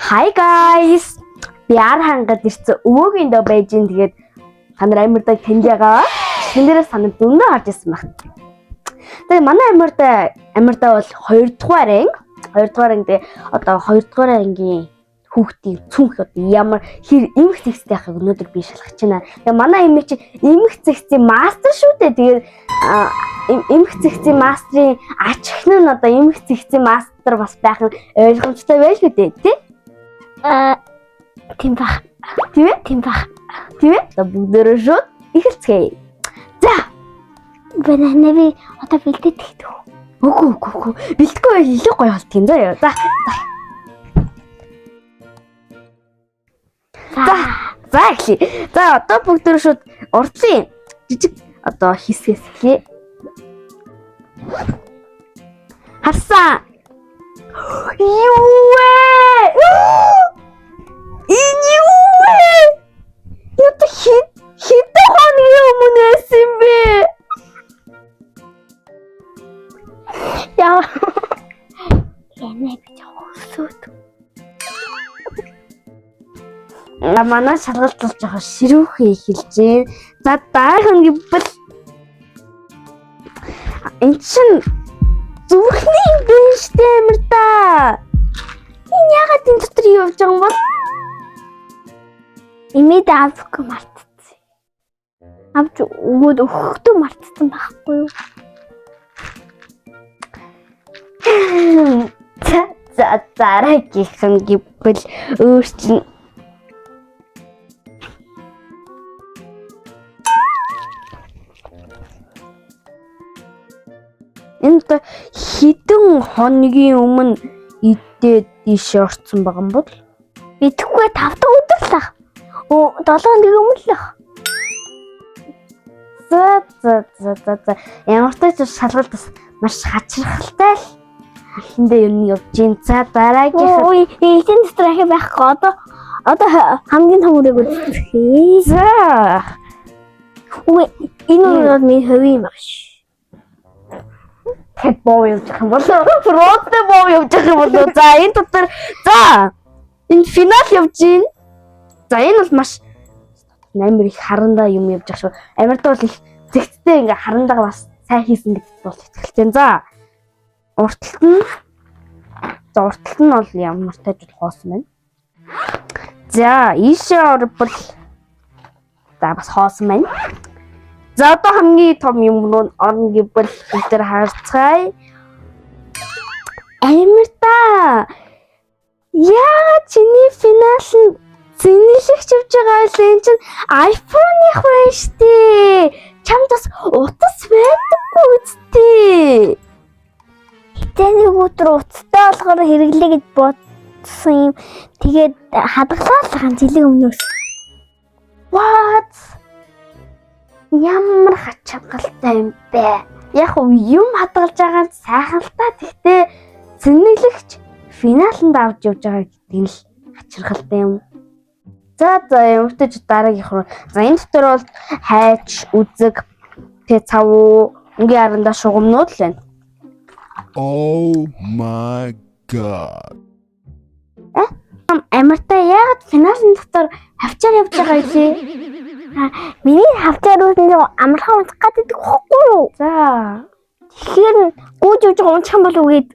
Hi guys. Би ар хангад ирсэн өвөөгийн дөө байж ин тэгээд та нар амирдаг таньж байгаа. Чин дээрээ санаг зөндөө харж ирсэн баг. Тэгээд манай амирда амирда бол 2 дугаар анги. 2 дугаар анги тэгээ одоо 2 дугаар ангийн хүүхдийн цүнх одоо ямар хэр эмх зэгцтэй байхыг өнөөдөр би шалгах чинь. Тэгээ манай эмээ чи эмх зэгцийн мастер шүү дээ. Тэгээд эмх зэгцийн мастрын ач охин нь одоо эмх зэгцийн мастер бас байх нь ойлгомжтой байлгүй дээ, тий? Аа тийм бах. Тийм ээ? Тийм бах. Тийм ээ? Одоо бүгдээрээ шууд эхэлцгээе. За, Банана би одоо бэлдээд тэгдэг. үгүй үгүй үгүй. Бэлтгэхгүй байл илүү гоё болт юм заа юу. За, За. за эхлэе. За, одоо бүгдээрээ шууд урдлын жижиг одоо хэсгээс эхлэе. Харсан. Юу вэ? Энэ юу вэ? Ята хэд хэдэн хоногийн өмнө байсан юм бэ? Яа. Яна би жоо өсөөд. А манай шалгалт бол жоохон ширүүхэн эхэлж байна. За дараагийн гэвэл эн чин зүрхний юм байна штэ амир та. Энэ яагаад энэ дотор явж байгаа юм бол? Имээд авахгүй мартцсан. Авч өгөөд өгөхдөө мартцсан байхгүй юу? За за дараагийнхан гэвэл өөр чин энэ одоо хэдэн хоногийн өмнө идээд ийшээ орцсон байгаа юм бол Мэдэхгүй 5 дахь өдөр л ах. Өө 7 хоногийн өмнө л ах. За за за за за ямар ч тач шалгалт бас маш хачирхалтай л эхэндээ юм явж гин. За дараагийнх Ой, эцэн дотор ахи байхгүй. Одоо хамгийн том үрийг үзчихье. за Үгүй энэ үр бол миний хувийн юм баг ш. Тэгэхэд боо явж байгаа юм болоо. Фродтэй боо явж байгаа юм болоо. За энэ дотор за энэ финал явж гин. За энэ бол маш амар их харандаа юм явж байгаа шүү. Амирдаа бол их зэгцтэй ингээ харандаа бас сайн хийсэн гэдэгт бол итгэлтэй. За урталт нь за урталт нь бол ямар таж бол хоосон байна. За ийшээ орбол за бас хоосон байна. За одоо хамгийн том юм руу орно гэвэл бид нар харцгаая. Амар та. Яа чиний финал нь зинэлэгч явж байгаа л энэ чинь iPhone-ых байна штэ. Чамд бас утас байдаггүй үсттэй. Хитээ нэг өдөр уцтай болохоор хэрэглэе гэж бодсон юм. Тэгээд хадгалаа л хан жилийн өмнөөс. What? Ямар хачиргалтай юм бэ? Яг уу юм хадгалж байгаа нь сайхан л та. Тэгтээ зинэлэгч финаланд авч явж байгаа гэдэг нь л хачиргалтай юм. За за ямартай ч дараагийнх руу. За энэ дотор бол хайч, үзэг, тэ цав уу, өнгийн арандаа шугамнууд л байна. Oh my god. Амартай яагаад финалын дотор хавчаар явж байгаа юм бэ? Миний хавтар үл нэг амархан унтах гэдэг хөхгүй юу? За. Тэгэхээр гүйж явж байгаа унтах юм бол үгээд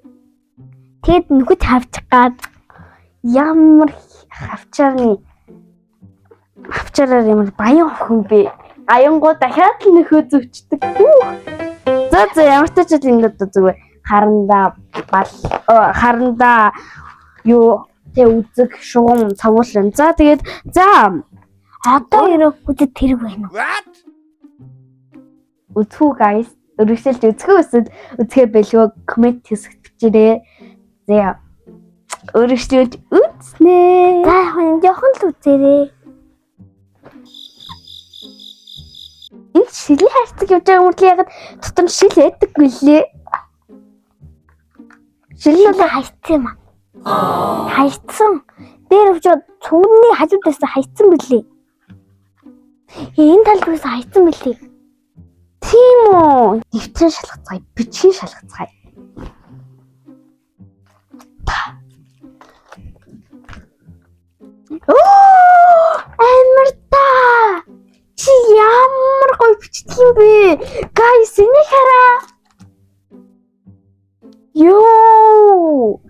тэгэд нөхөд хавчих гад Ямар хавчаарны хавчаараар ямар баян охин бэ? Аянгуу дахиад л нөхөө зүвчдэг. За за ямар ч ч л ингэ одоо зүгээр харандаа бал харандаа юу тэ үзэг шугам цавуулан. За тэгээд за одоо ерөө хүчит тэрэг байна уу? What? үзхүү guys өргөжлөлж үзхүү эсвэл үзхээ бэлгөө коммент хэсэгт бичээрэй. За өргөжлүүлж үзнэ. За хүн жоохон л үзээрэй. Энэ шилийн хайрцаг явж байгаа мөртлөө ягаад дотор нь шил ядаггүй лээ. Шил нь Шил хайцсан юм аа. Хайцсан. Дээр өвчөө цүнхний хажууд байсан хайцсан билээ. Энэ талд байсан хайцсан билээ. тийм үү. Нэвтрэн шалгацгаая, бичгийн шалгацгаая. бичдэг юм бэ? Guys, энийг хараа. Йоо.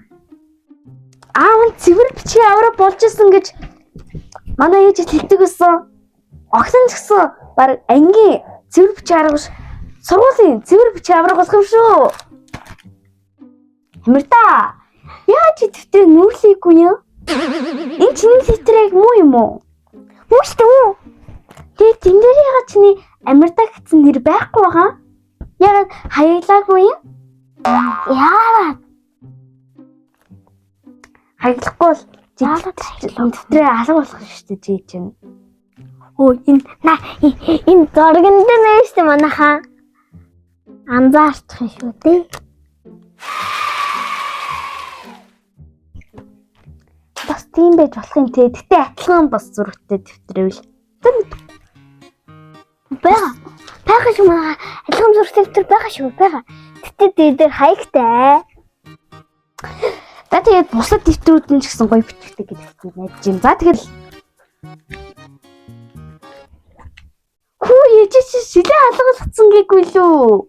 Аав нь цэвэр бичгийн авраг болж исэн гэж манай ээж хэлдэг байсан. Огтон ч гэсэн баг ангийн цэвэр бичгийн авраг биш. Сургуулийн цэвэр бичгийн авраг болох юм шүү. Амирта. Яаж чи дэвтрээ нүүрлээгүй юм? Энэ чиний дэвтрээ яг муу юм уу? Муу шүү дээ үү? Тэгээ тэн дээр ягаад чиний Амирта гэсэн нэр байхгүй байгаа? Ягаад хаяглаагүй юм? Яараа. Хаяглахгүй бол чи Яагаад дэвтрээ алга болох шүү дээ чи чинь. Өө, энэ на энэ зурган дээр нэ шүү дээ манайхаа. Анзаарчих юм шүү дээ. Бас тийм байж болох юм те. Гэтэ адилхан бас зурагтай дэвтрээвэл. Тэр Бага. Бага шүү манайхаа. Адилхан зурагтай дэвтэр бага шүү бага. Гэтэ дээр дээр хаягтай. За, тэгээд бусад дэвтрүүд нь ч гэсэн гоё бичдэг гэдэгт найдаж байна. За, тэгээд хүү ээж чи шилээ алгалцсан гээгүй лүү.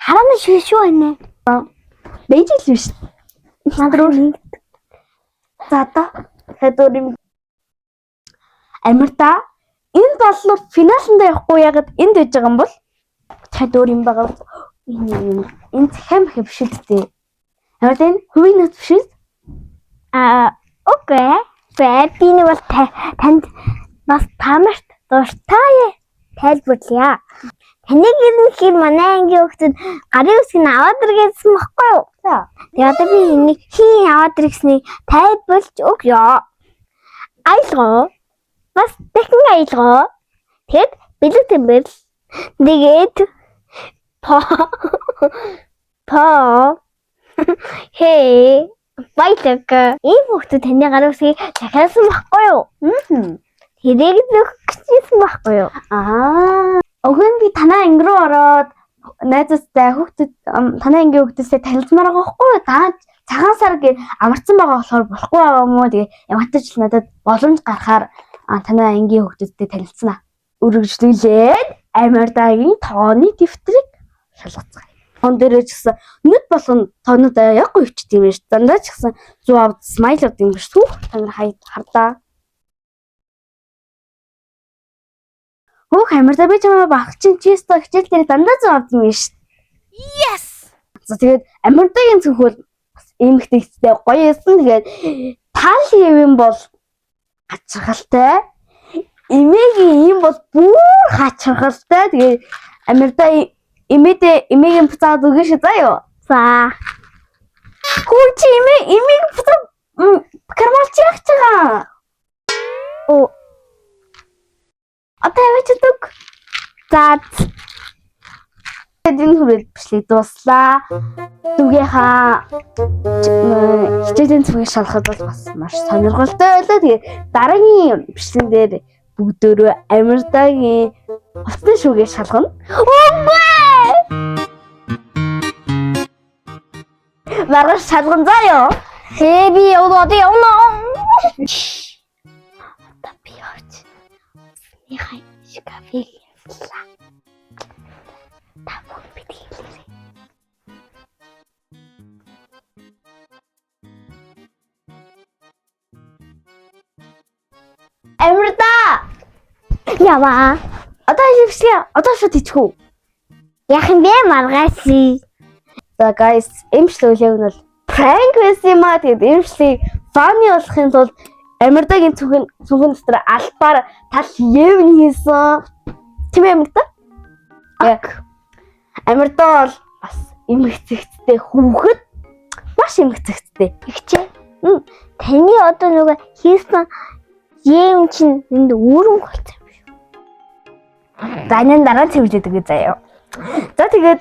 Харааны шүү шүү байна. Бэж л биш. Надад нэг За одоо дахиад өөр юм. Амирта, энэ боллоо финаланда явахгүй ягаад энд байж байгаа юм бол дахиад өөр юм байгаа. Энэ юм. Энэ захиам их биш л дээ. Амирта, энэ хувийн нот биш үү? Аа, okay. Бэ би нэг бол танд бас тамарт дуртай тайлбарлая. Таныг ерөнхийд манай ангийн хүүхдүүд гарын үсгийг нь аваад ир гэсэн баггүй юу? За. Тэгээ одоо би энийг хийн аваад ир гэснийг тайлбарлаж өгье. Аялгаа. Бас дахин аялгаа. Тэгэд бэлэг тэмбэл. Тэгээд по по хей баялаг. Ийм хүүхдүүд таны гарын үсгийг захиалсан баггүй юу? Мм. Тэрийг нөх гэжсэн баггүй юу? Аа. Өгөн би танаа анги руу ороод найзуудтай хүүхдүүд танаа ангийн хүүхдээсээ танилцмаар байгаа байхгүй юу? Даан цагаан сар гэж амарцсан байгаа болохоор болохгүй байгаа юм уу? Тэгээ ямартай ч л надад боломж гарахаар танаа ангийн хүүхдүүдтэй танилцсан аа. Үргэлжлүүлээд Амирдагийн тооны дэвтрийг шалгацгаая. Он дээрээ ч гэсэн нүд болгон тоонууд яг гоё ичдэг юм биш. Дандаа ч гэсэн 100 авд smile авд юм биш. Түүх та нар хардаа. Хөөх Амирда, би чамайг багч чинь чи өстой хичээл дээр дандаа 100 авд юм биш. Yes! За, тэгээд Амирдагийн цүнхүүл бас эмэгтэйгчтэй гоё байсан. Тэгээд тал юм бол хачирхалтай. Эмээгийн юм бол бүр хачирхалтай. Тэгээд Амирда эмээдээ эмээгийн буцаад өгнө шүү заа юу. За. Хүү, чи эмээгийн буцаад кармалч яах гэж байгаа. Оо. Одоо аваач өг. За. Тэгээд энэ хүрээд бичлэг дууслаа. Зүгийнхаа хичээлийн цүнхийг шалгахад бол бас маш сонирхолтой байлаа. Тэгээд дараагийн бичлэгэн дээр бүгдөө Амирдагийн хувцасны шүүгээ шалгана. Үгүй. Маргааш шалган заа юу. Хээ, би явна, одоо явна. Одоо би явж усныхаа шкафыг явуулаа. Та бүхэн битгий хэлээрэй. Амирда! Яваа. Одоо бичлэг одоо шууд хийчих үү? Яах юм бэ маргааш? За guys, эмчлэг үлээг нь бол prank байсан юм аа. Тэгээд эмчлэгийг funny болохын тулд Амирдагийн цүнхэн дотор албаар тал евн хийсэн. Тийм ээ, Амирда? Яг. Амирда бол бас эмх цэгцтэй хүүхэд. Маш эмх цэгцтэй. Ихчээ. Таны одоо нөгөө хийсэн юм чинь энд үүрэн болсон юм шүү. За, энэ дараа нь цэвэрлээд өгье заяа. За, тэгээд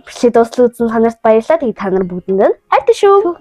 бичлэг дуслал үзсэн та нарт баярлалаа. Тэгээд та нар бүгдэнд нь хайртай шүү.